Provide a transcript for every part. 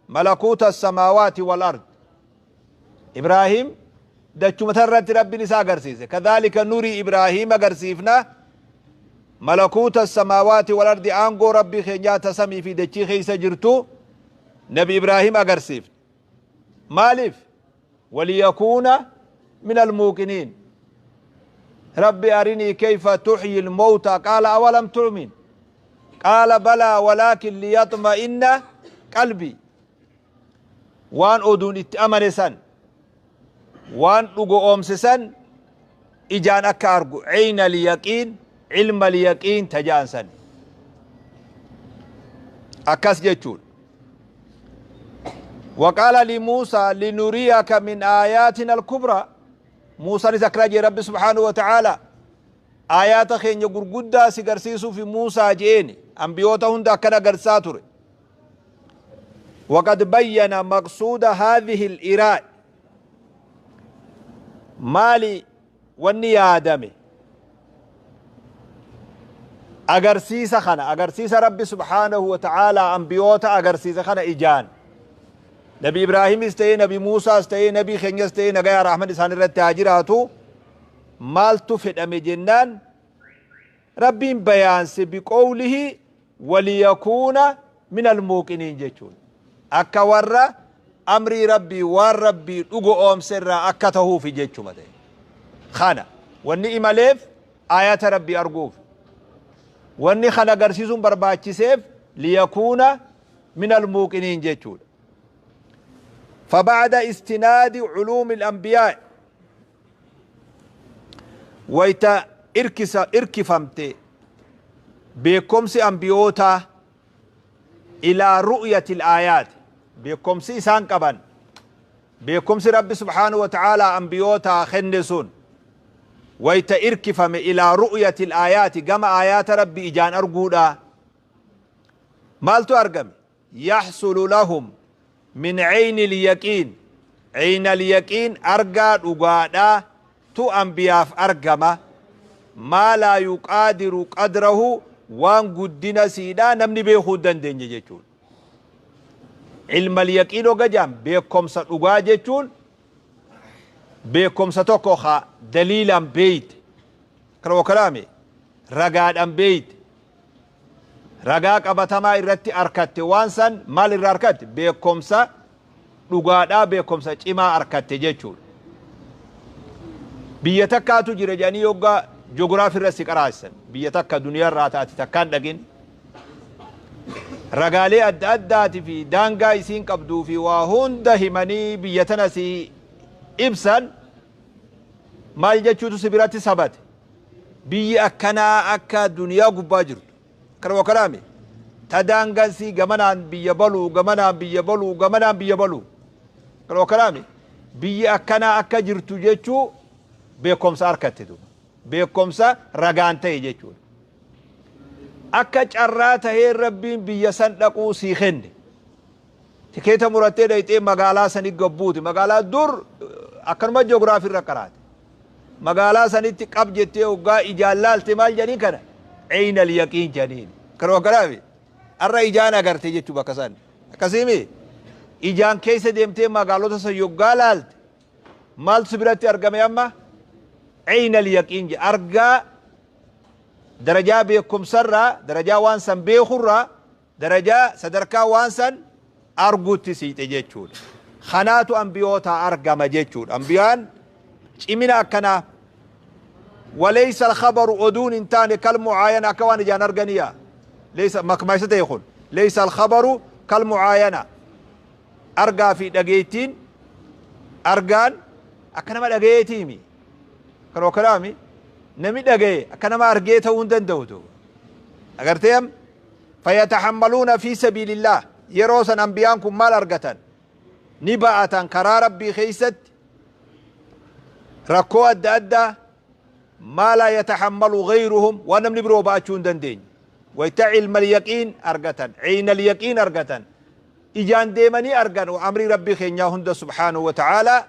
Malakuuta samaawaati wal ard. Ibraahim dachuma tanarratti Rabbiin isa agarsiise. Kadhaalika nurii Ibraahim agarsiifna malakuuta samaawaati wal ardi, aangoo Rabbii keenyaa ta samii fi dachii keessa jirtu Nabi Ibraahim agarsiifne. Maaliif? Waliyakuuna min almuuqiniin. Rabbi arinii kayfa tuxyi lmowta, qaala awalam tu'min, qaala balaa walaakin liyaxma'inna qalbii. Waan oduun itti amane san, waan dhugo oomse san ijaan akka argu, ceyna alyaqiin, cilma alyaqiin taja'an san akkas jechuudha. وقال لموسى لنريك من آياتنا الكبرى. موسى نسكرا جي ربي سبحانه وتعالى آيات خين gurguddaa si garsiisuu fi Muusaa jeeni ambiyoota hunda akkana garsaa ture. وقد بين مقصود هذه الإراء. Maali wanni yaadame agarsiisa kana, agarsiisa Rabbi subhaanahu wa ta'aalaa ambiyoota agarsiisa kana ijaan, Nabi Ibraahimis ta'ee, Nabi Muusaas ta'ee, Nabii keenyas ta'ee, nagayaa rahman isaan irratti haa jiraatu, maaltu fedhame jennaan, Rabbiin bayaanse biqoowlihi waliyakuuna min almuuqiniin jechuun akka warra amrii Rabbii, waan Rabbii dhugo oomse irraa akka tahuufi jechuma ta'e. Kana wanni imaleef ayata Rabbii arguuf, wanni kana agarsiisuun barbaachiseef liyakuuna min almuuqiniin jechuudha. فبعد استناد علوم الأنبياء، wayta irkisa irkifamte beekomsi ambiyootaa ilaa ru'yati aayaat, beekomsi isaan qaban, beekomsi Rabbi subhaanahu wa ta'aalaa ambiyootaa kenne sun wayta irkifame ilaa ru'yati aayaati, gama aayaata Rabbi ijaan arguudha, maaltu argame? Yaxsulu lahum min cayni alyaqiin, cayna alyaqiin, argaa dhugaadhaa tu ambiyaaf argama, maa laa yuqaadiru qadrahu, waan guddina siidhaa namni beekuu hin dandeenye jechuudha. Ilma alyaqiin oga jaan, beekomsa dhugaa jechuun beekomsa tokko ka daliilaan beeyte, kana wakalaame ragaadhaan beeyte, ragaa qabatamaa irratti arkatte. Waan san maal irraa arkatte? Beekomsa dhugaadhaa, beekomsa cimaa arkatte jechuudha. Biyya takkaatu jira jedhanii yoggaa joogiraafii irra si qaraasisan, biyya takka duniyaa irraa taate takkaan dhaqin, ragaalee adda addaati fi daangaa isiin qabduu fi waa hunda himanii biyya tana si ibsan, maal jechuutu si biratti sabate? Biyyi akkanaa akka duniyaa gubbaa jirtu kana wakalaame ta daangaan gamanaan biyya baluu, gamanaan biyya baluu, gamanaan biyya baluu, kana wakalaame biyyi akkanaa akka jirtu jechuu beekomsa arkatte duuba, beekomsa ragaan ta'e jechuudha. Akka carraa tahee Rabbiin biyya san dhaquu sii kenne, tikeeta murattee dhayxee magaalaa sani gabbuuti, magaalaa dur akkanuma joogiraafii irra qaraate, magaalaa sanitti qab jettee hoggaa ijaan laalte, maal jedhaniin kana? Ceyna alyaqiin jedhaniin. Kana wakkanaami arra ijaan agarte jechuu bakka san akkasiimi ijaan keessa deemtee magaalota san yoggaa laalte, maaltu si biratti argame amma? Ceyna alyaqiin je, argaa darajaa beekumsarraa, darajaa waan san beekurraa, darajaa sadarkaa waan san arguutti siixxe jechuudha. Kanaatu ambiyoota argama jechuudha. Ambiyaan cimina akkanaa. وليس الخبر, oduun hin taane, كالمعاينة, akka waan ijaan arganiya. ليس makmaaysa ta'e kun, ليس الخبر كالمعاينة, argaa fi dhageettiin, argaan akka nama dhagayeetiimi. Kan wakkalaami nami dhagaye akka nama argee ta'uu hin danda'u duuba agartee am. فيتحملون في سبيل الله, yeroo san ambiyaan kun maal argatan? Ni ba'atan karaa Rabbii keeysatti rakkoo adda addaa, ما لا يتحمل غيرهم, waan namni biroo ba'achuu hin dandeenye. Wayta cilma alyaqiin argatan, ceyna alyaqiin argatan, ijaan deemanii argan amrii Rabbii keenyaa hunda subhaanahu wa ta'aalaa,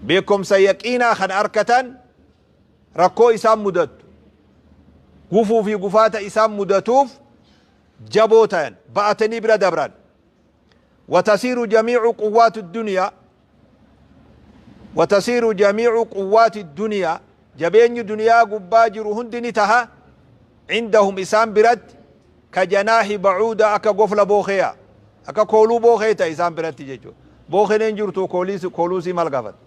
beekumsa yaqiinaa kan arkatan, rakkoo isaan mudattu, gufuu fi gufaata isaan mudatuuf Jaboo tayan, ba'atanii bira dabran. Watasiiru jamiicu quwwaati duniyaa, watasiiru jamiicu quwwaati duniyaa, jabeenyi duniyaa gubbaa jiru hundi ni taha, cindahum isaan biratti, ka janaahi bacuuda, akka gofla bookeya, akka kooluu bookee ta'a isaan biratti jechuudha. Bookeen hin jirtu, kooluusii maal gaafata?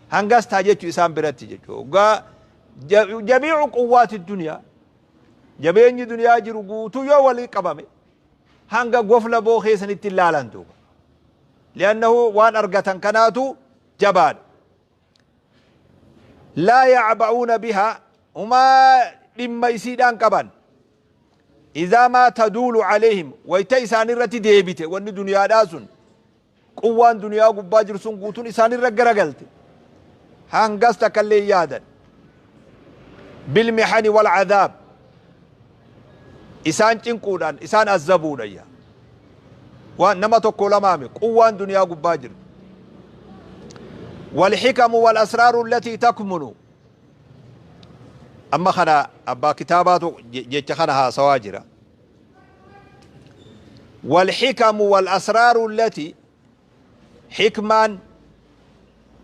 Hangas ta'a jechuu isaan biratti jechuudha. Jamiicu quwwaati duniyaa, jabeenyi duniyaa jiru guutuu yoo walii qabame hanga gofla bookee sanitti ilaalan duuba. Li'annahu waan argatan kanaatu jabaadha. Laa yacba'uuna bihaa, humaa dhimma isiidhaan qaban. Idaa maa taduulu alayhim, wayta isaan irratti deebite wanni duniyaadhaa sun, quwwaan duniyaa gubbaa jiru sun guutuun isaan irra garagalte, hangas takka illee hin yaadan. Bilmihani wal cadaab, isaan cinquudhaan isaan azzabuudha yaa waan nama tokko lamaami quwwaan duniyaa gubbaa jirtu. Walxikamu wal asraaru allatii takmunu, amma kana abbaa kitaabaatu jecha kana haasawaa jira. Walxikamu wal asraaru allatii, xikmaan,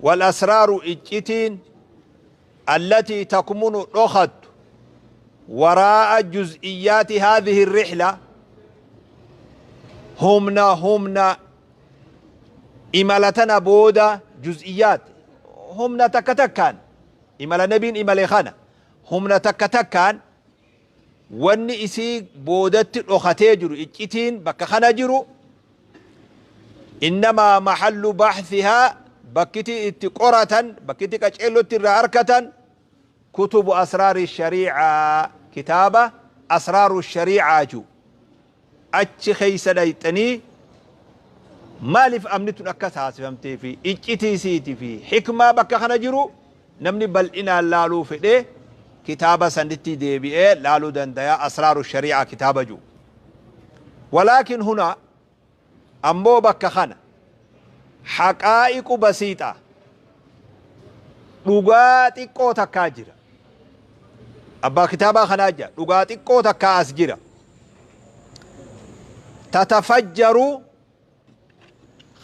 wal asraaru, iccitiin, allatii takmunu, dhokattu, waraa'a juz'iyyaati haadhihi rixla, humna imala tana booda, juz'iyyaat, humna takka takkaan imala nabiin imale kana, humna takka takkaan wanni isii boodatti dhokatee jiru, iccitiin bakka kana jiru, innamaa maxallu baxthihaa, bakkiti itti qoratan, bakkiti qaceellotti irraa arkatan, kutubu asraari shariicaa, kitaaba asraaru shariicaa jiru achi keeysa dhayxanii maaliif amni tun akka taasifamtee fi iccitii isiiti fi hikmaa bakka kana jiru namni bal'inaan laaluu fedhe kitaaba sanitti deebi'ee laaluu dandaya, asraaru shariicaa kitaaba jiru. Walaakin huna, ammoo bakka kana, haqaa'iqu basiixa, dhugaa xiqqoo takkaa jira. Abbaa kitaabaa kanaa jira, dhugaa xiqqoo takkaa as jira. Tatafajjaru,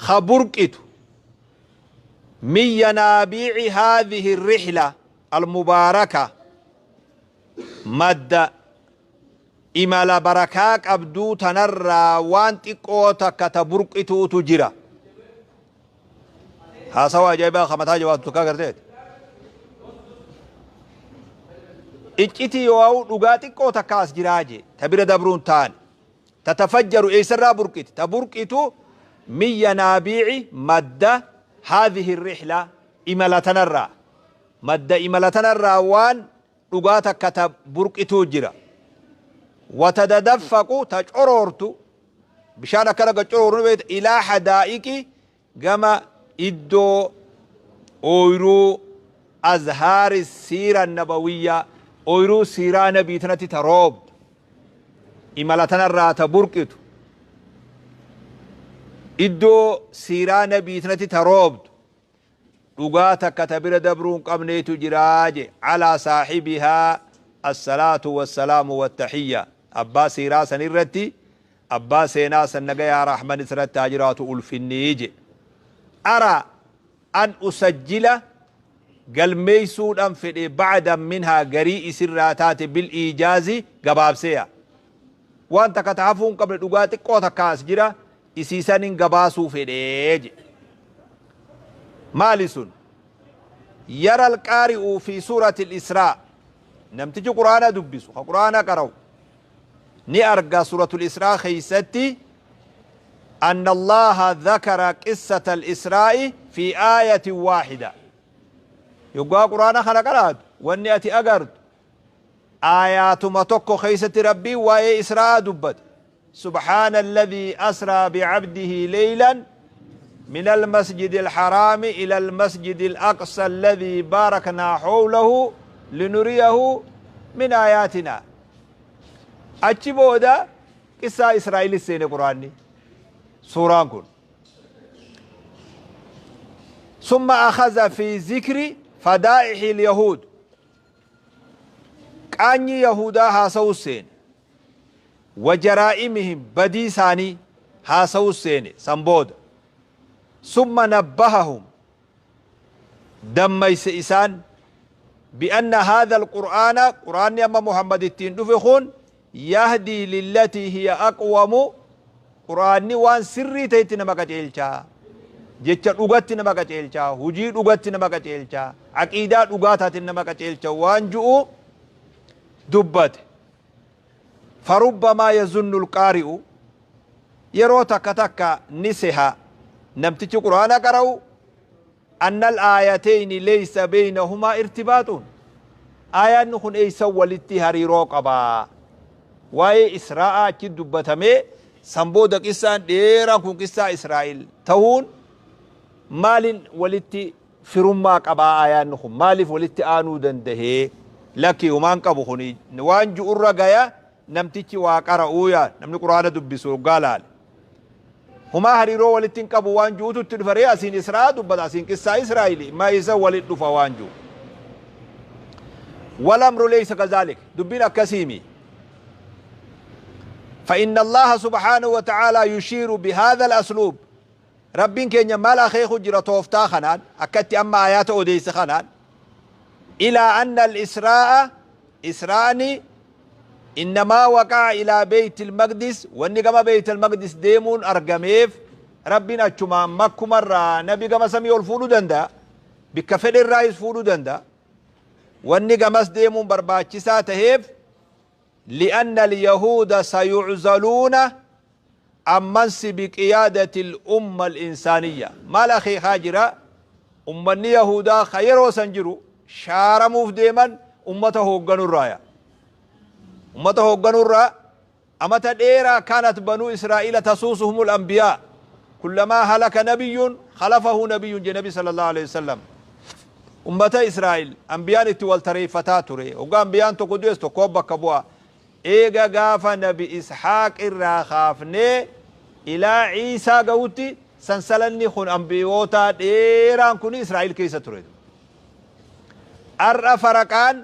ka burqitu, min yanaabiici haadhihi rixla almubaaraka, madda imala barakaa qabduu tanarraa waan xiqqoo takka ta burqituutu jira. Haasawa ajaa'ibaa ka mataa jabaatu takka agarteeti. Iccitii yoo dhugaa xiqqoo takka as jiraa jee ta bira dabruun taane. Tatafajjaru, eessarraa burqiti? Ta burqitu, min yanaabiici, madda, haadhihi rixla, imala tanarraa, madda imala tanarraa waan dhugaa takka ta burqituu jira. Watadadaffaqu, ta coroortu, bishaan akkana gad corooru ni beekta, ilaa hadaa'iqi, gama iddoo ooyruu, azhaari siira nabawiyyaa, ooyruu siiraa nabii tanatti ta roobdu, imala tanarraa ta burqitu, iddoo siiraa nabii tanatti ta roobdu dhugaa takka ta bira dabruu hin qabneetu jiraa je. Calaa saaxibihaa assalaatu wassalaamu wattaxiyya, abbaa siiraa san irratti, abbaa seenaa san nagayaa rahman isirratti haa jiraatu ulfinnii je. Araa an usajjila, galmeeysuudhan fedhe, bacdan minhaa, garii isirraa taate, bil iijaazi, gabaabseeya. Waan takka ta hafuu hin qabne, dhugaa xiqqoo takka as jira, isiisanin gabaasuu fedhee je. Maali sun? Yara alqaari'u fi suurati al-israa, namtichi qur'aana dubbisu, ka qur'aana qara'u ni arga suuratul israa keeysatti, anna allaha dhakara qissata al-israa'i fi aayatin waahida. Yoggaa qur'aana kana qara'atu wanni ati agartu aayaatuma tokko keeysatti Rabbiin waa'ee israa'aa dubbate: subhaana alladhii asraa bicabdihi leylan min almasjidi alharaami ila almasjidi alaqsa alladhii baaraknaa hawlahu linuriyahu min aayaatinaa. Achi booda qissaa Israa'elis seene qur'aanni, suuraan kun. Summa akhaza fi zikri fadaa'ixi alyahuud, qaanyi yahudaa haasa'u seene. Wa jaraa'imihim, badii isaanii haasawuu seene san booda. Summa nabbahahum, dammayse isaan, bi'anna haadha alqur'aana, qur'aanni amma Muhammad ittiin dhufe kun, yahdii lillatii hiya aqwamu, qur'aanni waan sirrii ta'etti nama qaceelcha, jecha dhugatti nama qaceelcha, hujii dhugatti nama qaceelcha, aqiidaa dhugaa taatin nama qaceelcha waan ju'u dubbate. Farubbamaa yazunnu alqaari'u, yeroo takka takka ni seha namtichi qur'aana qara'u, anna al-aayatayni laysa baynahumaa irtibaaxun, aayaanni kun eeysan walitti hariiroo qaba? Waa'ee Israa'aa achi dubbatamee san booda qissaan dheeraan kun qissaa Israa'il tahuun maalin walitti firummaa qabaa? Aayaanni kun maaliif walitti aanuu dandahee? Lakki, humaan qabu kuni waan ju'urra gaya namtichi waa qara'uu yaa namni quraana dubbisu hoggaa laale. Humaa hariiroo walitti hin qabu waan ju'utu itti dhufa ree? Asiin Israa'aa dubbata, asiin qissaa Israa'ili, maa isa walit dhufa waan ju'u. Walamru laysa kazalik, dubbiin akkasiimi. فإن الله سبحانه وتعالى يشير بهذا الأسلوب، ربين كينيا مال أخيخ جرى توفتا خنان أكتي أما آيات أوديس خنان، إلى أن الإسراء، إسراني، إنما وقع إلى بيت المقدس، واني كما بيت المقدس ديمون أرقميف ربنا أجمع مكة مرة نبي كما سمي الفولو دندا بكفل الرئيس فولو دندا، واني كما ديمون برباتشسا تهيف لأن اليهود سيعزلون عن منصب قيادة الأمة الإنسانية. ما الأخي خاجرة أمة اليهودا خير وسنجرو شارموف ديما أمته الراية، أمته الرا أمة ديرا. كانت بنو إسرائيل تسوسهم الأنبياء، كلما هلك نبي خلفه نبي. النبي صلى الله عليه وسلم أمة إسرائيل أنبياء تول تريفتا تري وقام أنبياء تقدس تقوب كبوا. إيغا غافا نبي إسحاق إرا خافني إلى عيسى قوتي سنسلني خون أنبيوتا ديران كوني إسرائيل كيسا تريد. أرى فرقان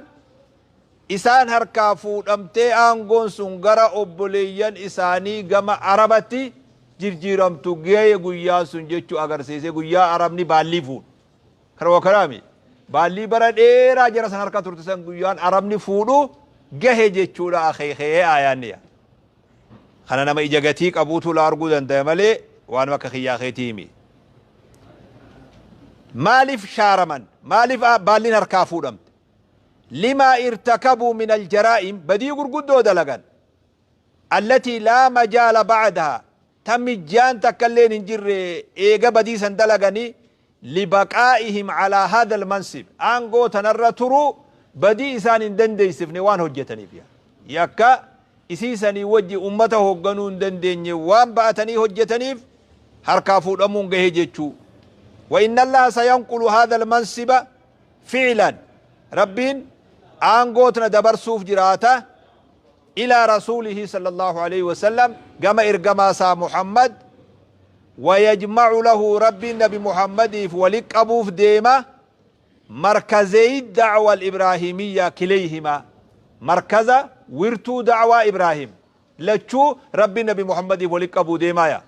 isaan harkaa fuudhamtee aangoon sun gara obboleeyyan isaanii gama Arabatti jirjiiramtu gahee guyyaan sun jechuu agarsiise. Guyyaa Arabni baallii fuudhu karoo karaami baallii bara dheeraa jara san harka turte san guyyaan Arabni fuudhu gahe jechuudha akeekee aayaanniya. Kana nama ija gatii qabuutu la arguu danda'e malee waan akka kiyyaa keetii himi. Maaliif shaaraman? Maaliif baalliin harkaa fuudhamte? لما ارتكبوا من الجرائم، بدي غرغدو دلغان، التي لا مجال بعدها، تمجان تكلين انجر ايغا بدي سندلغني، لبقائهم على هذا المنصب، انغو تنرترو بدي إسان دندي سفني وان هجتني فيها يكا إسيسني وجي أمته هجنون دندني وان بأتني هجتني هركا فودمون جهجتشو. وإن الله سينقل هذا المنصب فعلا، ربين aangootna dabarsuuf jiraata، إلى رسوله صلى الله عليه وسلم، gama ergamaasaa محمد، ويجمع له، ربي النبي محمد ولق ديما، مركزي الدعوة الإبراهيمية كليهما، مركز wirtuu دعوة إبراهيم لچو ربي النبي محمد ولق ديما. يا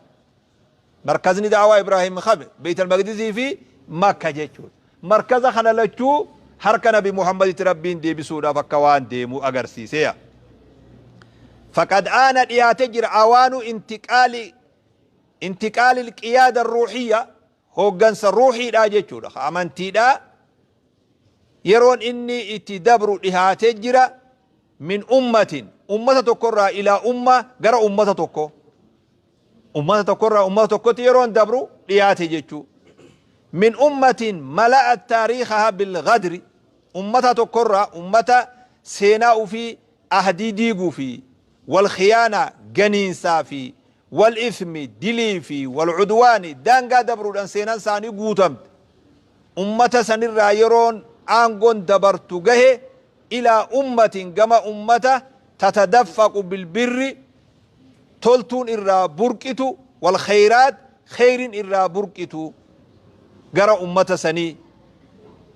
مركزني دعوة إبراهيم خب بيت المقدس في مكة جيتشو، مركز خنا لچو harka nabi Muhammaditti rabbiin deebisuudhaaf akka waan deemu agarsiiseya. فقد آن، dhiyaate jira، أوان انتقال القيادة الروحية، hooggansa ruuxiidha jechuudha, amantiidha, yeroon inni itti dabru dhihaatee jira، من أمة، ummata tokkorraa، إلى أمة، gara ummata tokko, ummata tokkorraa ummata tokkotti yeroon dabru dhiyaate jechuu. من أمة ملأت تاريخها بالغدر، ummata tokkorraa ummata seenaa ufii ahdii diiguu fi والخيانة ganiinsaa fi والإثم dilii fi والعدوان daangaa dabruudhaan seenaan isaanii guutamte, ummata sanirraa yeroon aangoon dabartu gahe، إلى أمة، gama ummata تتدفق بالبر، toltuun irraa burqitu، والخيرات kheyrin irraa burqitu, gara ummata sanii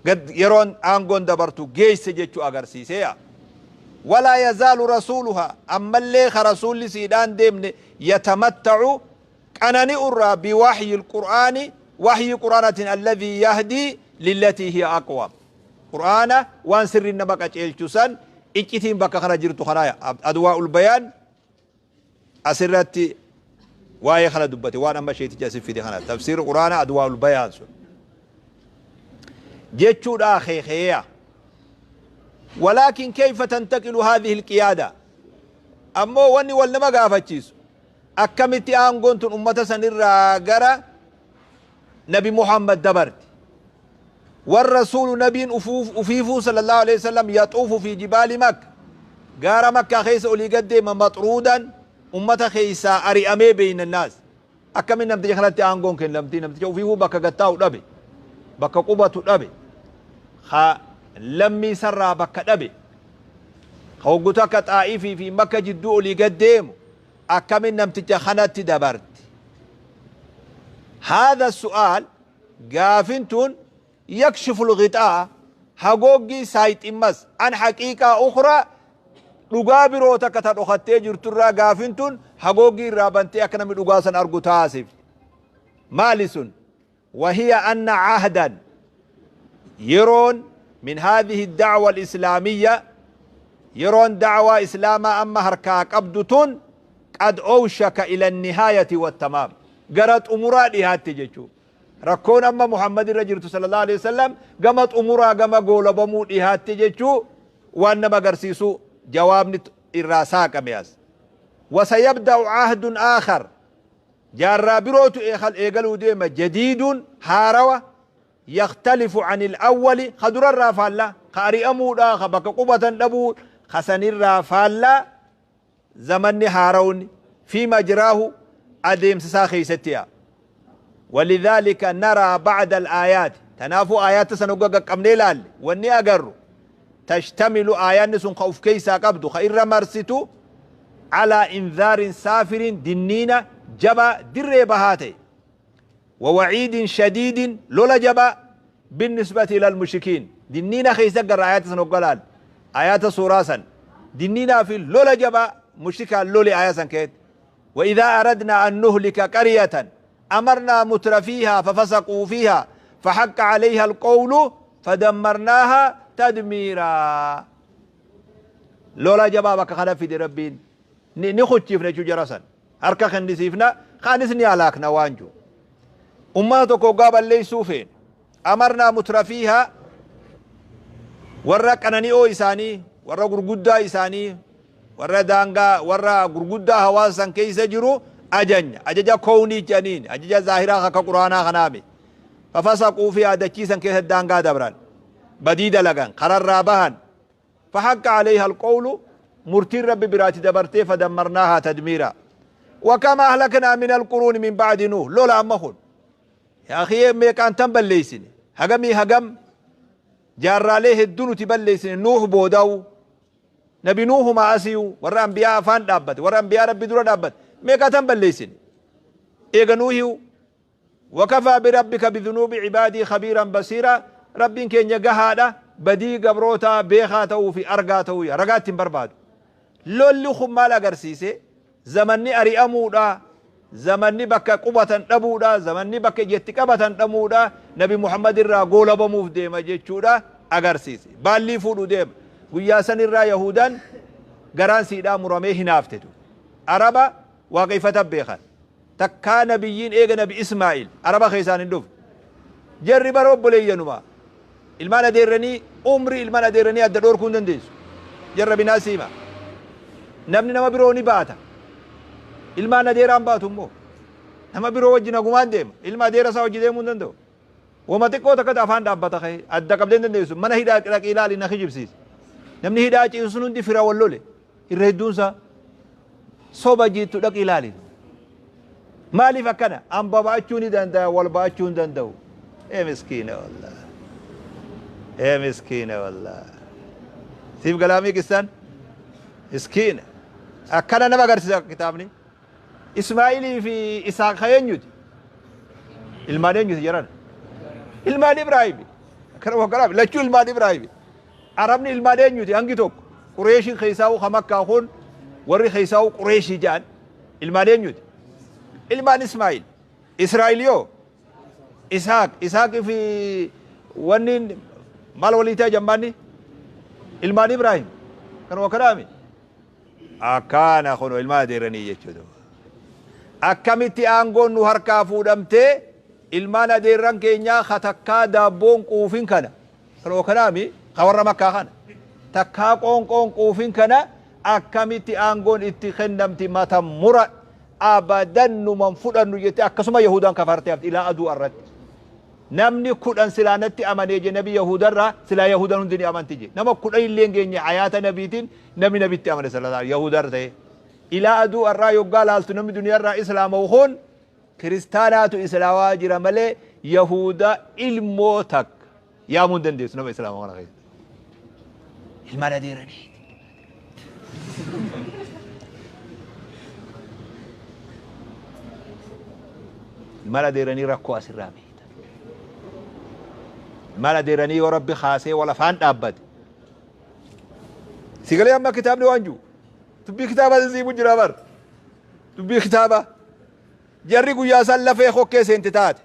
gad yeroon aangoon dabartu geesse jechuu agarsiiseya. Walaa yazaalu rasuuluhaa ammallee ka rasuulli siidhaan deemne yatamatta'u qanani'urraa biwaxyi alqur'aani waxyii qur'aanatiin alladhii yahdii lillatii hiya aqwam qur'aana waan sirriin nama qaceelchu san iccitiin bakka kana jirtu kanaa adwaa'ul bayaan asirratti waa'ee kana dubbate waan amma sheetichi asi fide kana tafsiirri qur'aana adwaa'ul bayaan sun jechuudha akeekeeya walaakin kayfa tantaqilu haadhihi alqiyaada ammoo wanni wal nama gaafachiisu akkamitti aangoon tun ummata sanirraa gara nabi Muhammad dabarti والرسول نبي أفيفو صلى الله عليه وسلم يطوف في جبال مكة gaara Makkaa keessa olii gad deema maxruudan ummata keessaa ari'amee beeyna naas akkamiin namticha kanatti aangoon kennamti namticha ufiifuu bakka gad taa'u dhabe bakka qubatu dhabe ka lammii sarraa bakka dhabe ka hoggu takka Xaa'ifii fi Makka jidduu olii gad deemu akkamiin namticha kanatti dabarti haadha su'aal gaafin tun yakshifu lghixaa hagooggii saayiximmas an haqiiqaa ukhraa dhugaa biroo takka ta dhokattee jirturraa gaafin tun hagooggii irraa bantee akka namni dhugaa san argu taasifti. Maali sun? Wahiya anna ahdan yeroon min haadhihi da'wa al-islaamiyya yeroon da'waa islaamaa amma harkaa qabdu tun qad awshaka ila nihaayati wattamaam gara xumuraa dhihaatte jechuu. Rakkoon amma Muhammad irra jirtu sallallahu alaihi wasallam gama xumuraa gama goolabamuu dhihaatte jechuu waan nama agarsiisu jawaabni irraa saaqame as. Wasayabda'u ahdun aakhar jaarraa birootu eegaluu deema jadiidun haarawa yakhtalifu anil awwali ka durarraa faallaa ka ari'amuudha ka bakka qubatan dhabuu ka sanirraa faallaa zamanni haarawni fi majraahu adeemsa isaa keessatti yaa. Walidhaalika naraa ba'da al-aayaati tanaafuu aayaata sana hogga qaqqabnee ilaalle wanni agarru tashtamilu aayaanni sun ka uf keessaa qabdu ka irra marsitu calaa inzaarin saafirin dinniina jabaa dirree bahaa ta'e wawaciidin shadiidin lola jabaa binnisbati ilal mushrikiin dinniina keessa garra aayaata san hogga laalle aayaata suuraa san dinniinaa fi lola jabaa mushrikaan lole aayaa san keessatti وإذا أردنا أن نهلك قرية أمرنا مترفيها ففسقوا فيها فحق عليها القول فدمرناها تدميرا لولا جبا بك خنا في ربين نخشفنا شو جرسا هركا خندسيفنا خانسني علاكنا وانجو أماتك قابل ليسوا فين أمرنا مترفيها warra qanani'oo isaanii warra gurguddaa isaanii warra daangaa warra gurguddaa hawaasa san keessa jiru ajanya ajaja kownii jedhaniin ajaja zaahiraa akka quraanaa kanaami fafasaquu fi dachii san keessa daangaa dabran badii dalagan kararraa bahan fahaqqa alayha alqawlu murtiin rabbi biraati dabartee fadammarnaahaa tadmiira wakama ahlaknaa min alquruuni min bacdi nuuh lola amma kun yaa akhi meeqaan tan balleeysine hagamii hagam jaarraalee hedduu nuti balleeysine nuuh boodawu nabi nuuhumaa asiyu warra anbiyaa afaan dhaabbate warra anbiyaa rabbi dura dhaabbate meeqaa tan balleeysine eega nuuhiyu wakafaa birabbika bidhunuubi cibaadii khabiiran basiira rabbiin keenya gahaadha badii gabrootaa beekaa ta'uu fi argaa ta'uu ragaa ittiin barbaadu lolli kun maal agarsiise zamanni ari'amuudha zamanni bakka qubatan dhabuudha zamanni bakka ijatti qabatan dhabuudha nabi Muhammad irraa goolabamuuf deema jechuudha agarsiise baallii fuudhu deema guyyaa san irraa yahudaan garaan siidhaa muramee hinaaftetu araba waaqeffata beekan takkaa nabiyyiin eega nabi Ismaa'il araba keessaan hin dhufne jarri bara obboleeyyanuma ilmaan adeerranii umrii ilmaan adeerranii adda dhoorkuu hin dandeessu jarra binaa siima namni nama biroo ni baata ilmaan adeeraan baatu immoo nama biroo wajji nagumaan deema ilma adeera isaa wajji deemuu hin danda'u wama xiqqoo takkatti afaan dhaabbata ka'e adda qabdee hin dandeessu mana hidhaa dhaqii ilaali na kijibsiisa namni hidhaa ciisu sun hundi fira wal lole irra hedduun isaa soba jiittu dhaqii ilaali maaliif akkana an baba'achuu ni danda'a wal ba'achuu hin danda'u ee miskiina wallah ee miskiina wallah siif galaamii qissaan miskiina akkana nama agarsiisa kitaabni Ismaa'ilii fi Isaaq ka eenyuti ilmaan eenyuti jedhan ilmaan Ibraahimi akkana waggaraaf lachuu ilmaan Ibraahimi Arabni ilmaan eenyuti hangi tokko Qureeshiin keessaa'u ka Makkaa kun warri keessaa'u Qureeshii jedhan ilmaan eenyuti? Ilmaan Ismaa'il. Israa'il yoo? Isaaq. Isaaq fi wanni maal walii ta'e jammaanni? Ilmaan Ibraahim. Kanuma kanaami. Akkaana kun ilmaan adeeranii jechuudha. Akkamitti aangoon nu harkaa fuudhamtee ilmaan adeerran keenyaa ka takkaa daabboon quufin kana. Kanuma kanaami ka warra Makkaa kana. Takkaa qoonqoon quufin kana akkamitti aangoon itti kennamti mata mura abadan numan fudhannu jette akkasuma Yahudaan kafartee hafti ilaa aduu arratti. Namni 10 silaa natti amanee je nabi Yahudarraa silaa Yahudan hundi ni amanti je. Nama 10 illee hin geenye hayaata nabiitiin namni nabitti amane sallallahu alaihi Yahudarra ta'ee. Ilaa aduu arraa yoggaa laaltu namni duniyaarraa islaamawu kun kiristaanaatu islaawaa jira malee Yahuda ilmoo takka yaamuu hin dandeessu nama islaama kana keessa. Ilmaan adeeranii. Ilmaan adeeranii rakkoo asirraa beekta. Ilmaan adeeranii yoo rabbi kaasee wal afaan dhaabbate. Sigalee amma kitaabni waan jiru. Dubbii kitaabaa sisiimu jira bar. Dubbii kitaabaa. Jarri guyyaa san lafee kokkee seente taate.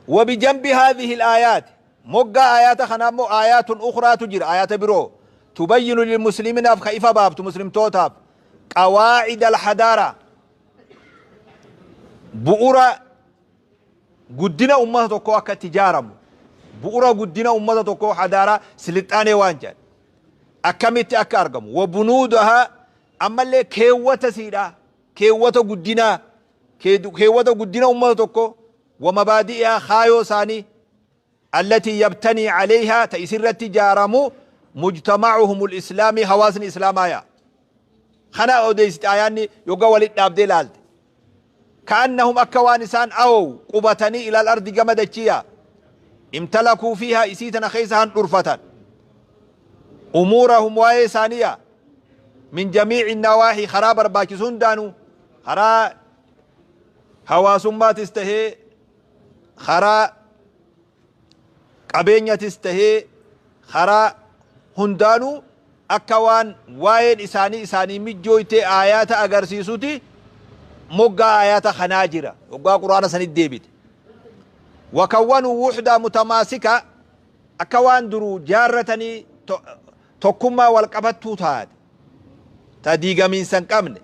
Wabijanbi haadhihi al-aayaati. Moggaa aayaata kanaa immoo aayaatun ukhraatu jira, aayaata biroo. Tubayyinu lilmusliminaaf ka ifa baaftu muslimtootaaf. Qawaa'ida al-hadaara. Bu'ura guddina ummata tokkoo akka itti ijaaramu. Bu'ura guddina ummata tokkoo hadaaraa silixxaanee waan jedhan. Akkamitti akka argamu. Wa bunuudahaa ammallee keewwata siidhaa. Keewwata guddinaa. Keewwata guddina ummata tokkoo. Wa mabaadi'ihaa kaayoo isaanii. Allatii yabtanii calayhaa ta isirratti jaaramu mujtamacuhumul islaamii hawaasni islaamaa yaa. Kana odeessiti aayaanni yogga walit dhaabdee laalte. Ka'annahum akka waan isaan awow qubatanii ilal ardi gama dachii yaa. Imtalakuu fiihaa isii tana keessa handhurfatan. Umuurahum waa'ee isaanii yaa. Min jamiici nawaahii karaa barbaachisu hundaanuu karaa hawaasummaatis tahee karaa qabeenyatis tahee karaa hundaanuu akka waan waa'een isaanii isaanii mijjooytee aayaata agarsiisuti moggaa aayaata kanaa jira hoggaa qur'aana sanit deebite wakawwanuu wuxdaa mutamaasika akka waan duruu jaarratanii tokkummaa wal qabattuu taate ta diigamiinsa hin qabne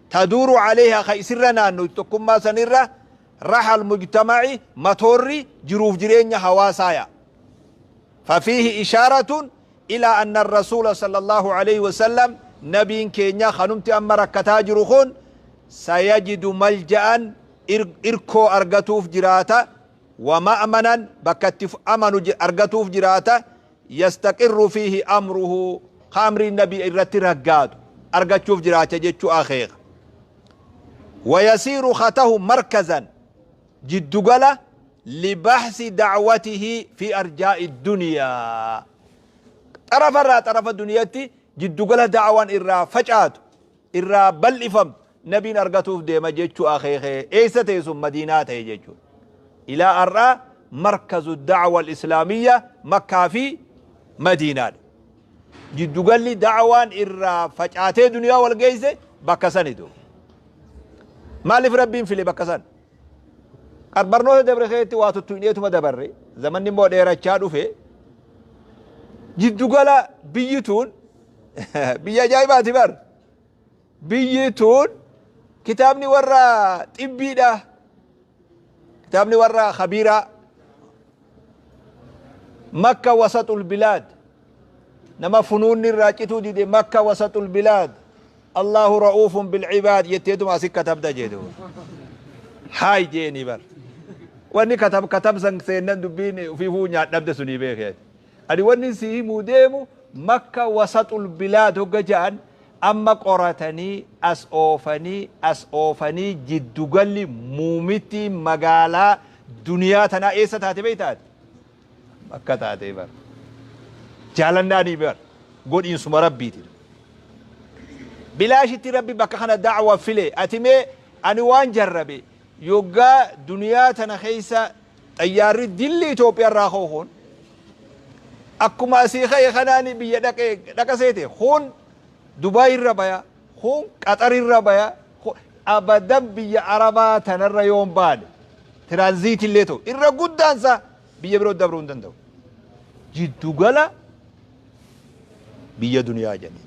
taduuru calayhaa ka isirra naannoytu tokkummaa sanirra Raha al-mujtama'i matoorri jiruuf jireenya hawaasaa yaa. Fafiihi ishaaratun ilaa anna ar-rasuula sallallahu alayhi wa sallam nabiin keenya kanumti amma rakkataa jiru kun sayajidu malja'an irkoo argatuuf jiraata wa ma'manan bakka itti amanu argatuuf jiraata yastaqirru fiihi amruhu ka amriin nabii irratti raggaatu argachuuf jiraacha jechuu akeeka. Wayasiiru ka tahu markazan jiddugala libaxsi da'watihi fi arjaa'i duniyaa xarafa irraa xarafa duniyatti jiddugala da'wan irraa facaatu irraa bal'ifamtu nabiin argatuuf deema jechuu akeeke. Eessa ta'e sun? Madiinaa ta'e jechuudha. Ilaa har'aa markazu da'wa al-islaamiyya Makkaa fi Madiinaadha. Jiddugalli da'waan irraa facaatee duniyaa wal geesse bakka sani duuba. Maaliif Rabbiin file bakka san? Barnoota dabre keessatti waa tuttuqneetuma dabarre, zamanni immoo dheerachaa dhufe. Jiddugala biyyi tun biyya ajaa'ibaati bar. Biyyi tun kitaabni warra xibbiidha. Kitaabni warra khabiiraa Makka wasaxul bilaad nama funuunni irraa cituu dide Makka wasaxul bilaad Allahu ra'uufun bil ibaad jetteetuma asi katabda jedhu. Haay jeeni bar. Wanni katab katab san seennan dubbiin ufiifuu nyaadhabde sunii beekee. Ani wanni si himuu deemu Makka wasaxul bilaad hogga ja'an amma qoratanii as oofanii as oofanii jiddugalli muumittiin magaalaa duniyaa tanaa eessa taate beekta ati? Makka taatee bar. Jaalannaanii bar. Godhiinsuma Rabbiiti. Bilaashitti Rabbi bakka kana da'wa file. Ati mee ani waan jarrabe yoggaa duniyaa tana keessa xayyaarri dilli Itoophiyaa irraa ka'u kun Akkuma asii ka'e kanaani biyya dhaqe dhaqa seete. Kun Dubaay irra baya, kun Qaxar irra baya, abadan biyya Arabaa tanarra yoo hin baane tiraanziitii illee ta'u irra guddaan isaa biyya biroo dabruu hin danda'u. Jiddugala biyya duniyaa jedhanii.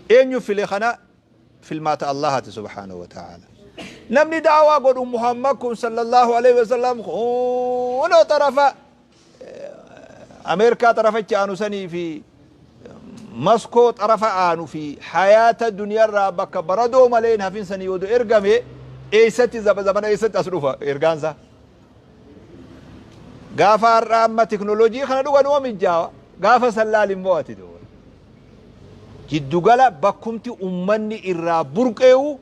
Eenyu file kana? Filmaata Allahaati subhaanahu wa ta'ala. Namni da'awaa godhu Muhammad kun sallallahu alaihi wasallam kunoo xarafa Ameerikaa xarafa itti aanu sanii fi Maskoo xarafa aanu fi hayaata duniyaarraa bakka baradoo malee hin hafin sanii odoo ergame eessatti zamana eessatti as dhufa ergaansaa. Gaafa har'a amma teknooloojii kana dhuga numa mijjaawa. Gaafa san laal immoo ati duuba. Jiddugala bakkumti ummanni irraa burqeewu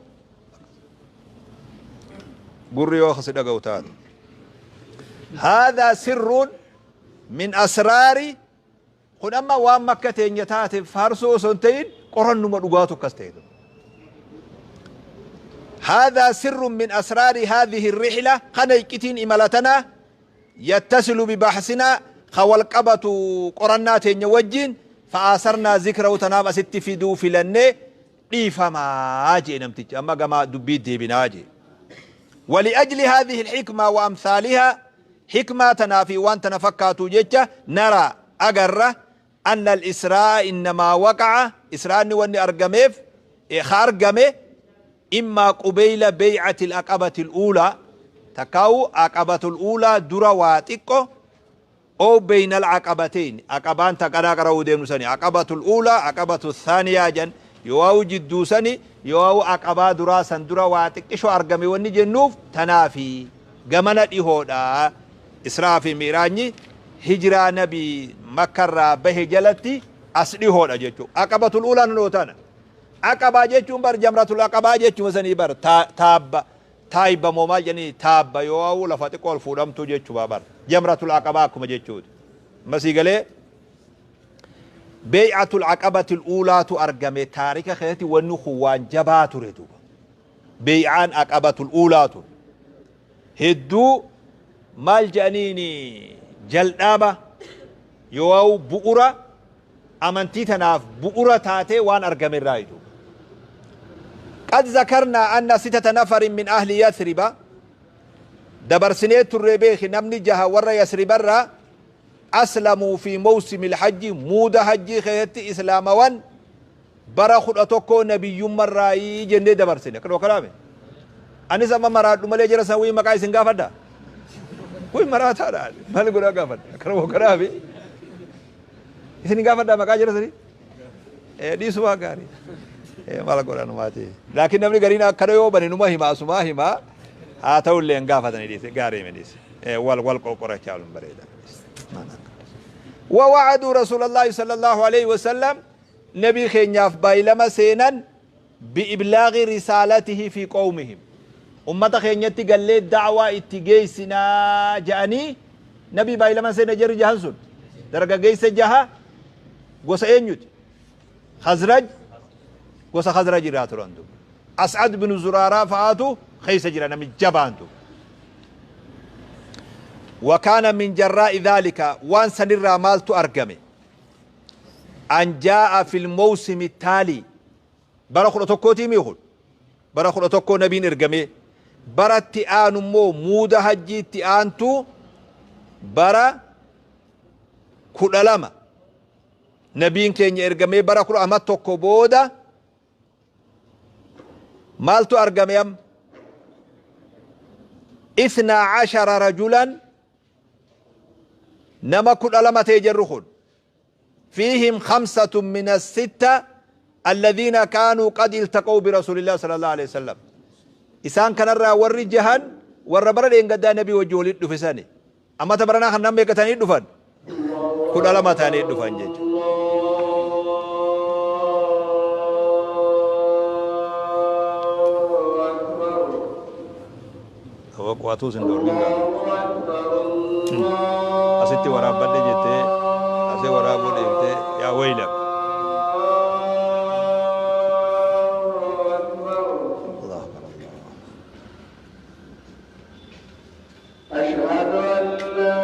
gurri yoo kasi dhaga'u taate. Haadhaa sirruun min asraari kun amma waan makka teenya taate faarsuu osoo hin ta'in qorannuma dhugaatu akkas ta'e. هذا سر من أسرار هذه الرحلة خنا يكتين إمالتنا يتصل ببحثنا خوالقبة قرنات وجين فآثرنا ذكره تنام أست في دو في لنه إيفما أجي نمتج أما قما دبيت دي بناجي. ولأجل هذه الحكمة وأمثالها حكمة تنافي وان تنفكاتو جيتشا نرى أقر أن الإسراء إنما وقع إسراء واني أرقميف خارقمي إما قبيل بيعة العقبة الأولى تكاو عقبة الأولى درواتيكو أو بين العقبتين عقبان تقرا قراو دينو سني عقبة الأولى عقبة الثانية جن يواو جدو سني يواو عقبة دراسا درواتيك شو أرقمي وني جنوف تنافي قمنا إيهودا إسراء في ميراني هجرة نبي مكة به جلتي أصلي هودا جيتو عقبة الأولى نوتانا عقبة جيتو بر جمرة العقبة جيتو مثلا بر تاب تايب موما جني تاب يواو لفاتي قول فودم تو جيتو بار جمرة العقبة كما جيتو مسيقلي بيعة العقبة الأولى تأرقمي تاريخ خياتي ونخوان جبات ريدو بيعان عقبة الأولى هدو مال جانيني جلدابة يواو بؤرة أمنتي تناف بؤرة تاتي وان أرقمي رايدو. قد ذكرنا أن 6 نفر من أهل يثرب دبرسنيت الربيخ نمني جها ور يثرب الرا أسلموا في موسم الحج مود حج خيت إسلام وان برخ أتوكو نبي مراي جند دبرسنة كلو كلامي أنا زما مراد ملي جرس وي مكاي سنغافدا كوي مرات هذا مال غدا غافد كلو كلامي سنغافدا مكاي جرس دي سوا غاري مال غدا نماتي لكن نمني غرينا كريو بني نما هما سما هما ها تولي غافتني دي غاري مديس وال وال قوقره چالون بريدا. ووعدوا رسول الله صلى الله عليه وسلم نبي خينياف بايلما سينا بإبلاغ رسالته في قومهم أمة خينيتي قال لي الدعوة اتجيسنا جاني نبي بايلما سينا جري جهنسون درجة جيس جها قوس خزرج قوس خزرج راترندو أسعد بن زرارة فآتو خيس جرانا من جبانتو. وكان من جراء ذلك وان سنرى مالت أرقمي أن جاء في الموسم التالي برخل أتوكو تيميخل برخل أتوكو نبين أرقمي برت آن مو مودة هجي تآنتو برا كل نبين كين أرقمي برا كل أما توكو بودا مالتو أرقمي أم 12 رجلا نما كل ألمة يجرخون فيهم 5 من 6 الذين كانوا قد التقوا برسول الله صلى الله عليه وسلم إسان كان الرا ور جهن ور برد إن قد نبي وجولي دفساني أما تبرنا خنم بيكتاني دفن كل ألمة تاني دفن جج وقواتو سندور أستي ورا بدي جتة أسي ورا بدي جتة يا ويلك الله أكبر الله. أشهد أن لا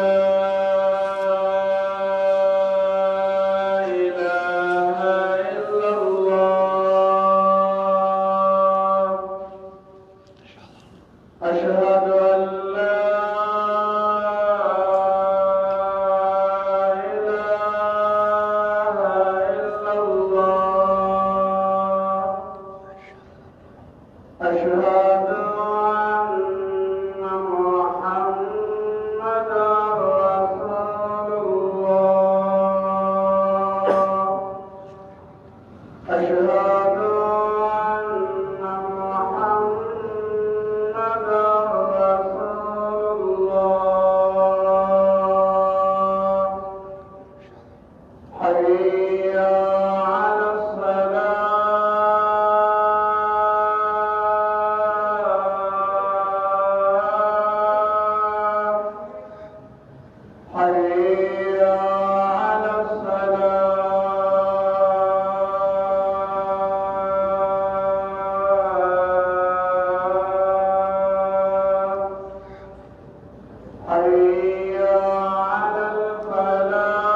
حي على الفلاح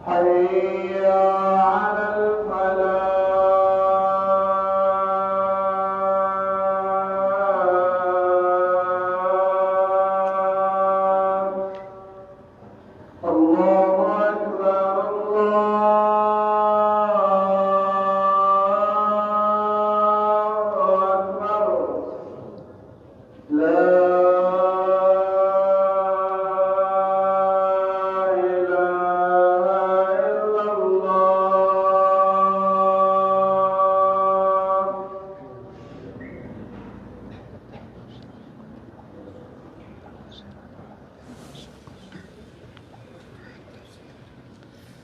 حي على الفلاح الله أكبر الله أكبر لا إله إلا الله.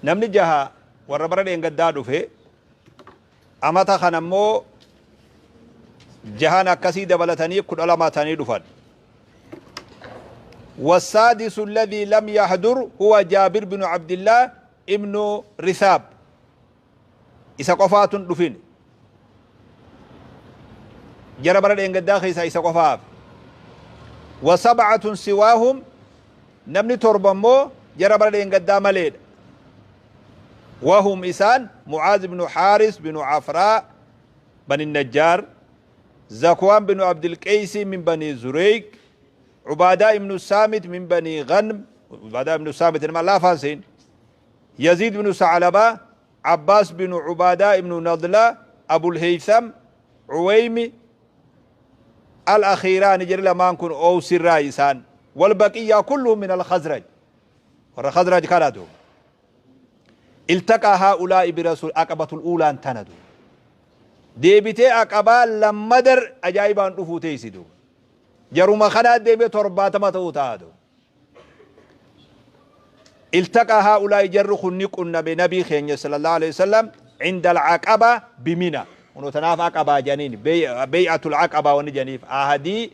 Namni jaha warra bara dheengaddaa dhufe, amata kana immoo jahan akkasii dabalatanii 12 ta'anii dhufan. والسادس الذي لم يحضر هو جابر بن عبد الله ابن رثاب إسا قفات دفن جرى برد إن قد إسا قفاف. وسبعة سواهم نمني تربمو جرى برد إن قد مليد وهم إسان معاذ بن حارس بن عفراء بن النجار، زكوان بن عبد القيس من بني زريق، عبادة بن السامت من بني غنم، عبادة بن السامت ما لا فاسين، يزيد بن ثعلبة، عباس بن عبادة بن نضلة، أبو الهيثم، عويمي، الأخيران جري لما نكون أو سرايسان، والبقية كلهم من الخزرج، والخزرج كانوا التقى هؤلاء برسول عقبة الأولى انتندوا ديبتي عقبة لما در أجايبان رفو تيسدو جروما خنا ديبي تربات ما توتادو. التقى هؤلاء جرخ النقن بنبي خيني صلى الله عليه وسلم عند العقبة بمنى ونتناف عقبة جنين بيعة العقبة ونجنيف أهدي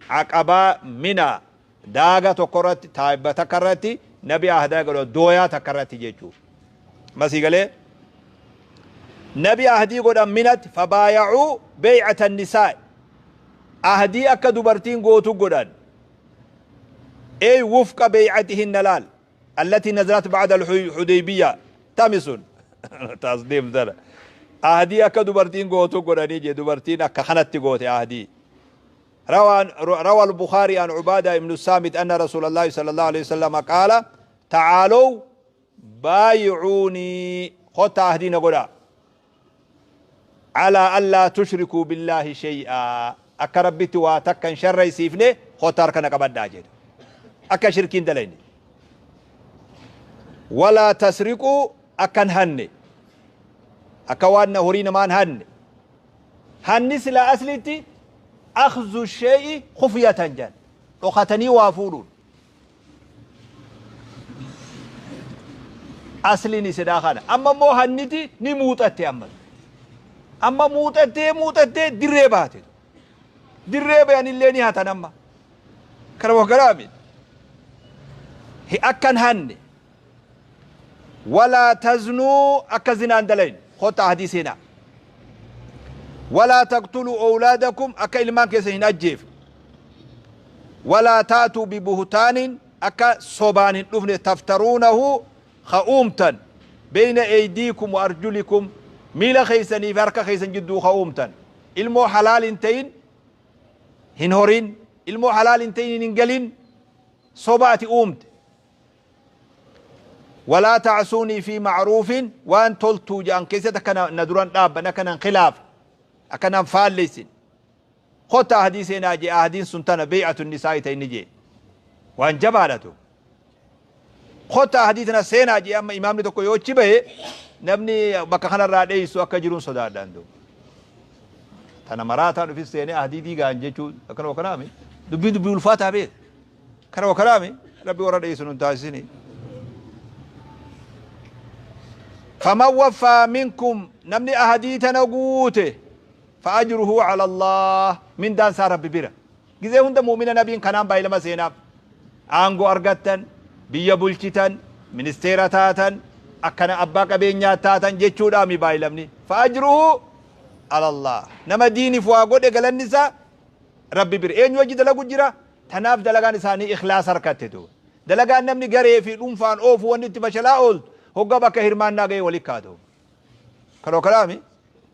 عقبة منى داغة تكرت تايبة تكرتي نبي أهدا قالوا دويا تكرتي جيجو مسي قال نبي أهدي قد أمنت فبايعوا بيعة النساء أهدي أكا دبرتين قوتو قدان أي وفق بيعتهن لال التي نزلت بعد الحديبية تامسون تصديم ذلك أهدي أكا دبرتين قوتو قدان يجي دبرتين أكا خنت قوتي أهدي. روى البخاري عن عبادة بن الصامت أن رسول الله صلى الله عليه وسلم قال تعالوا بايعوني خط أهدينا قدا على ألا تشركوا بالله شيئا أكربت واتكن شر يسيفني خط أركنا قبل جد أكا شركين دليني ولا تسرقوا أكن هني أكوان هورين مان هني هني سلا أسلتي أخذ الشيء خفية جن وختني وافورون أصلي نسدا خانة أما مو هنيتي نموت أتي أما موت أتي موت أتي دريباتي دريبة يعني اللي نهاتا نما كربو كرامي هي أكن هني ولا تزنوا أكزنا اندلين خطة حديثنا ولا تقتلوا أولادكم أكا إلمان كيسهن أجيف ولا تأتوا ببهتان أكا صوبان تفترونه خؤومتا بين أيديكم وأرجلكم ميلا خيسني فاركا خيسن جدو خؤومتا المو حلال انتين هنهورين المو حلال انتين انقلين صوباتي أومت ولا تعصوني في معروف وان تلتو جان كيسة كان ندران دابنا كان انخلاف أكن فالسين خطة حديثنا جي أحدين سنتنا بيعة النساء تينجي وان جبالته خطة حديثنا سينا جي أما إمام نتوكو يوچي به نبني بكخنا رادي سو أكجرون صدار داندو تنا مراتا في السينة أحديدي غان جيشو أكن وكرامي دبي دبي الفاتحة بيت كان وكرامي ربي ورا دي سنون تاسيني فمن وفى منكم نمني أحديثنا قوته فأجره على الله من دان سار ربي بيرا جزء هند مؤمن نبي كنام بايلما سيناب آنغو أرغتن بيا بولشتن منستيرا تاتن Akkana abbaa qabeenyaa taatan jechuudhaami baay'ilamni. Fa'ajruhu alallah. Nama diiniif waa godhe galanni isaa Rabbi bira. Eenyu wajji dalagu jira? Tanaaf dalagaan isaanii ikhlaasa harkatte duuba. Dalagaan namni garee fi dhuunfaan oofu wanni itti fashalaa ooltu hogga bakka hirmaannaa ga'ee wali kaatu. Kanoo kanaami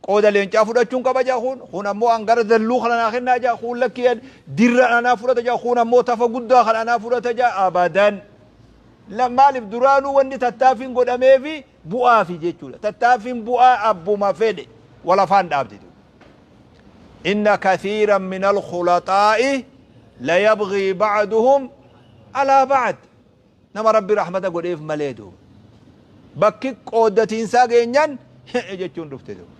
qooda leencaa fudhachuun qaba jaa kun, kun ammoo an gara dalluu kana naa kennaa jaa, kun lakkii dirra anaa fudhata jaa, kun ammoo tafa guddaa kana anaa fudhata jaa abadan. Maaliif duraanuu wanni tattaaffiin godhameefi bu'aafi jechuudha. Tattaaffiin bu'aa abbuma fedhe wal afaan dhaabdi. Inna kathiiran min alkhulaxaa'i layabghii ba'duhum alaa ba'd. Nama Rabbi rahmata godheef malee duuba. Bakki qooddatiinsaa geenyaan jechuun dhufte duuba.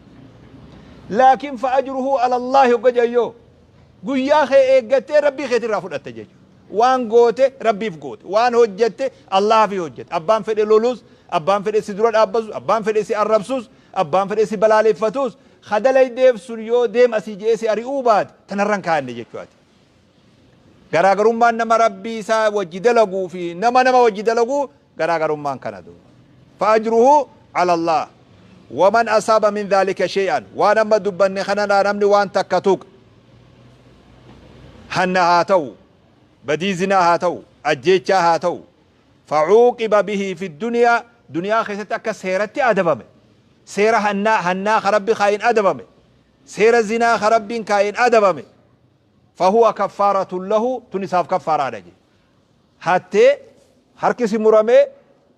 Laakiin fa'ajruhu alallaahi hogga jayyoo guyyaa kee eeggattee Rabbii keetirraa fudhatta jechuudha. Waan goote Rabbiif goote. Waan hojjette Allaahafi hojjette. Abbaan fedhe lolus, abbaan fedhe si dura dhaabbatus, abbaan fedhe si arrabsus, abbaan fedhe si balaaleffatus, ka dalaydeef sun yoo deem asii je'ee si ari'uu baate tanarra hin kaa'anne jechuu ati. Garaagarummaan nama Rabbii isaa wajji dalaguu fi nama nama wajji dalaguu garaagarummaan kana duuba. Fa'ajruhu ala Allah. Waman asaaba min dhaalika shay'an. Waan amma dubbanne kanarraa namni waan takka tuqe. Hanna haa ta'u, badii zinaa haa ta'u, ajjeechaa haa ta'u. Fa'uuqiba bihi fi duniyaa, duniyaa keessatti akka seeratti adabame. Seera hannaa, hannaa ka Rabbi kaayeen adabame. Seera zinaa ka Rabbiin kaayeen adabame. Fahuwa kaffaaratun lahu, tun isaaf kaffaaraadha jedhe. Hattee harki si muramee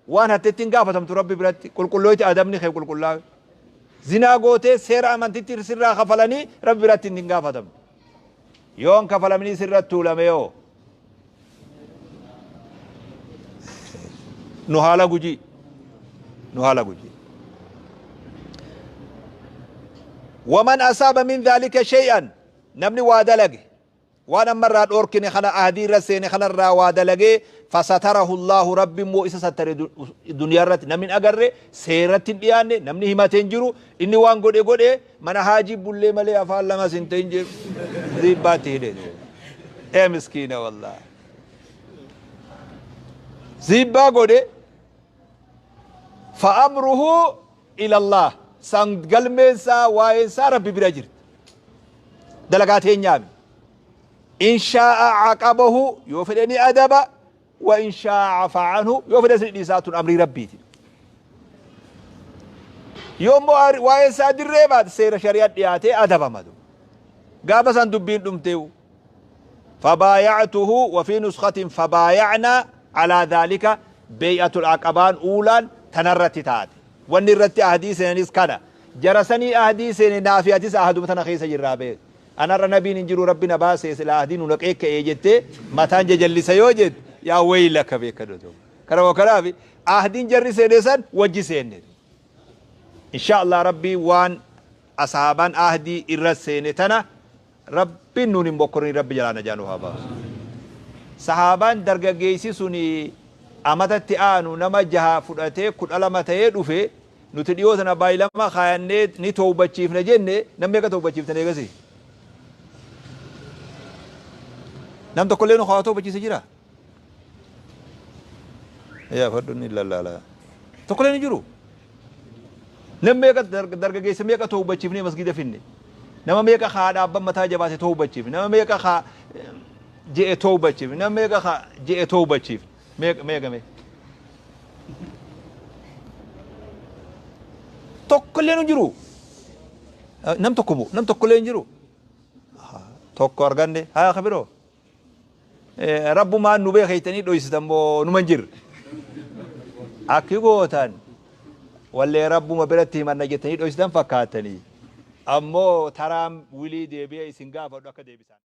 waan hattetti hin gaafatamtu Rabbi biratti qulqullooyti adabni kee qulqullaawe. Zinaa gootee seera amantitti sirraa kafalanii Rabbi biratti hin gaafatamtu. Yoo hin kafalamnii sirra tuulame yoo nu haala gujii nu haala gujii. Waman asaaba min dhaalika shay'an, namni waa dalage waan amma irraa dhoorkine kana, ahdii irra seene kana irraa waa dalagee, fasatarahu Allaahu, Rabbi immoo isa sattare, duniyaa irratti namni hin agarre, seeratti hin dhiyaanne, namni himatee hin jiru, inni waan godhe godhe, mana haajii bullee malee afaan lamas hin ta'in jedhu ziibbaatti hidhe. Ee miskiina, wallah, ziibbaa godhe. Fa'amruhu ilallah, san galmeen isaa, waa'een isaa Rabbi bira jirti, dalagaa teenyaami. In shaa'a caqabahu, yoo fedhe ni adaba, wa in shaa'a afa anhu, yoo fedhe ni dhiisaa. Tun amrii Rabbiiti. Yoo immoo waa'een isaa dirree baate, seera shari'aa dhiyaatee adabama. Gaafa san dubbiin dhumteewu. Fabaaya'tuhu, wa fi nuskatin fabaaya'naa alaa dhaalika. Beey'atul aqabaan uulaan tanarratti taate. Wanni irratti ahdii seenanis kana. Jara sanii ahdii seene, naafi atis ahaduma tana keessa jirraa beek. Anarra nabiin hin jiru, Rabbi na baasee, sila ahdii nu naqee ka'ee jettee mataan jajallisa yoo jette, yaa waylaka, beekadhu. Kanuma kanaaf ahdiin jarri seene san wajji seenne. Insha Allah, Rabbii waan asaabaan ahdii irra seene tana Rabbiin nuun hin bokkorin, Rabbi jalaa najaa nu haa baasu. Sahaabaan dargaggeessi suni amatatti aanu nama jaha fudhatee 12 ta'ee dhufe. Nuti dhiyoo tana baay'ilama kaayannee ni towbachiifna jenne. Namni meeqa towbachiiftan eegasi? Nam tokkollee nu haa towbachiise jira? Yaa fadhu ni lallaala. Tokkollee ni jiru. Nam meeqa, dargaggeessa meeqa towbachiifnee masgida finne? Nama meeqa haa dhaabban mataa jabaate towbachiifne? Nama meeqa haa je'e towbachiifne? Nama meeqa haa je'e towbachiifne? Meeqa, meeqa, meeqa? Tokkollee nu jiru. Nam tokko moo? Nam tokkollee hin jiru. Tokko arganne haa kabiroo. Rabbumaan nu beekeetanii dhoysitan moo numa hin jirre? Akki gootan wallee Rabbuma biratti himanna jettanii dhoysitan fakkaatanii. Ammoo taraan wilii deebi'ee isin gaafadhu akka deebisan.